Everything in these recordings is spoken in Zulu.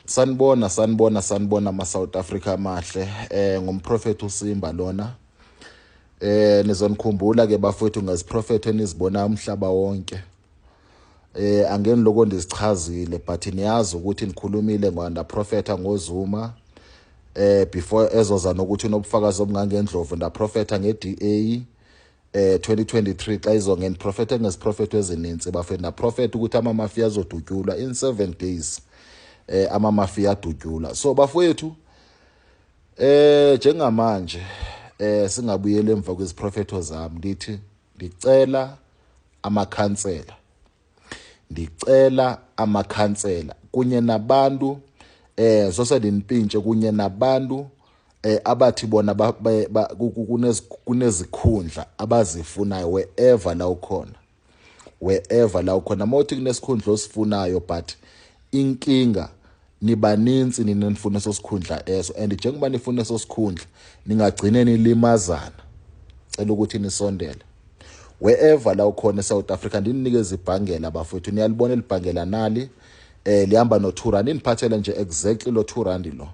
Sanibona, sanibona, sanibona ama South Africa amahle. Ngumprofeti uSimba lona. Nizonikhumbula ke bafowethu ngeziprofetho enizibona umhlaba wonke. Angeni lokho ndizichazile, but niyazi ukuthi nikhulumile ngoba ndaprofetha ngoZuma before ezoza nokuthi unobufakazi obungangendlovu. Ndaprofetha ngeDA 2023 xa izongena, profethe ngeziprofetho ezininzi bafethu. Ndaprofetha ukuthi ama-mafia azodutyulwa in 7 days. Ama-mafia adutyulwa. So bafowethu, njengamanje singabuyela emva kweziprofetho zami, ndithi ndicela amakhansela, ndicela amakhansela kunye nabantu sose ndinipintshe kunye nabantu abathi bona kunezikhundla abazifunayo wherever la ukhona, wherever la ukhona. Mawuthi kunesikhundla osifunayo, but inkinga nibaninzi nina nifuna eso sikhundla eso, and njengoba nifuna eso sikhundla ningagcine nilimazana. Cela ukuthi nisondele wherever la ukhona eSouth Africa, ndininikeze ibhangela bafowethu. Niyalibona elibhangela nali, lihamba no 2 rand. Niphathele nje exactly lo 2 rand lo,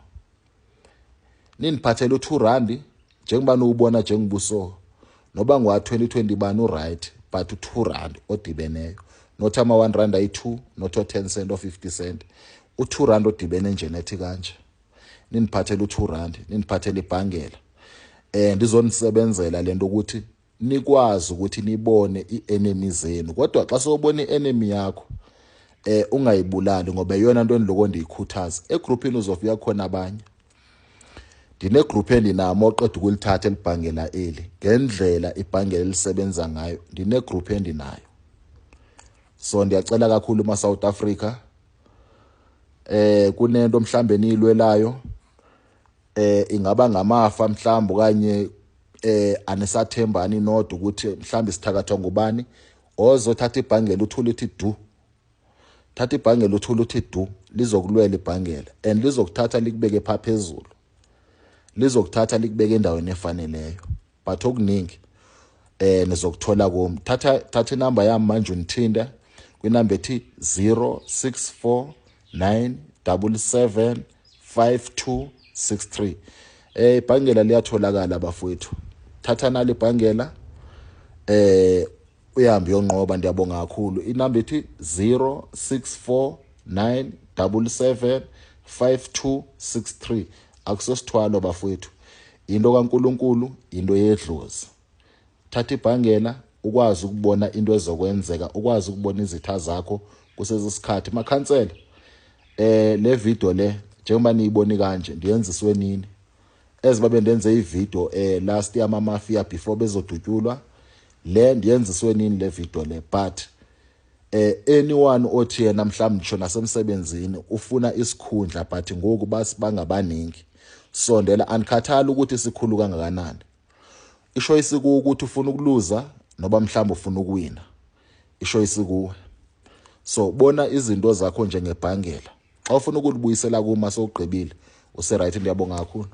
niniphathele u2 rand njengoba niwubona njengobuso noba ngwa 2020 bani uright, but u2 rand odibeneyo, not ama 1 rand ayi2, not o 10 cent o 50 cent, u2 rand odibene nje nethi kanje. Niniphathele u2 rand, niniphathele ibhangela, ndizonisebenzela lento ukuthi nikwazi ukuthi nibone ienemy zenu. Kodwa xa sowubona ienemy yakho ungayibulali, ngoba iyona nto endiloko ndiyikhuthaza egroupini. Uzofika khona abanye, ndinegroup endinamo oqeda ukulithatha elibhangela eli ngendlela ibhangela elisebenza ngayo. Ndinegroup endinayo, so ndiyacela kakhulu ma South Africa, kunento mhlambe niyilwelayo, ingaba ngamafa mhlawumbe okanye anisathembani nodwa ukuthi mhlawumbe sithakathwa ngubani, ozothatha ibhangela uthule uthi du, thatha ibhangela uthule uthi du. Lizokulwela ibhangela and lizokuthatha likubeke pha phezulu, lizokuthatha likubeke endaweni efaneleyo. But okuningi nizokuthola kum. Thatha, thatha inamba yami manje, unithinta kwinamba ethi 064 977 5263. Ibhangela liyatholakala bafowethu. Thatha nali ibhangela, uhambe uyonqoba. Ndiyabonga kakhulu. Inamba ethi 064 977 5263. Akusosithwalo bafowethu, into kaNkuluNkulu, into yedlozi. Thatha ibhangela ukwazi ukubona into ezokwenzeka, ukwazi ukubona izitha zakho kusesikhathi. Makhansela, le video le njengoba niyiboni kanje ndiyenziswe nini, ezibabe ndenze ivideo last year ama mafia before bezodutyulwa, le ndiyenziswe nini le video le. But anyone othi yena mhlawumbe ngisho nasemsebenzini ufuna isikhundla, but ngoku basibangabaningi, sondela. Anikhathali ukuthi sikhulu kangakanani, isho isikuwe ukuthi ufuna ukuluza noba mhlawumbe ufuna ukuwina, isho isikuwe. So bona izinto zakho njengebhangela, xa ufuna ukulibuyisela kuma sowugqibile use right. Ndiyabonga kakhulu.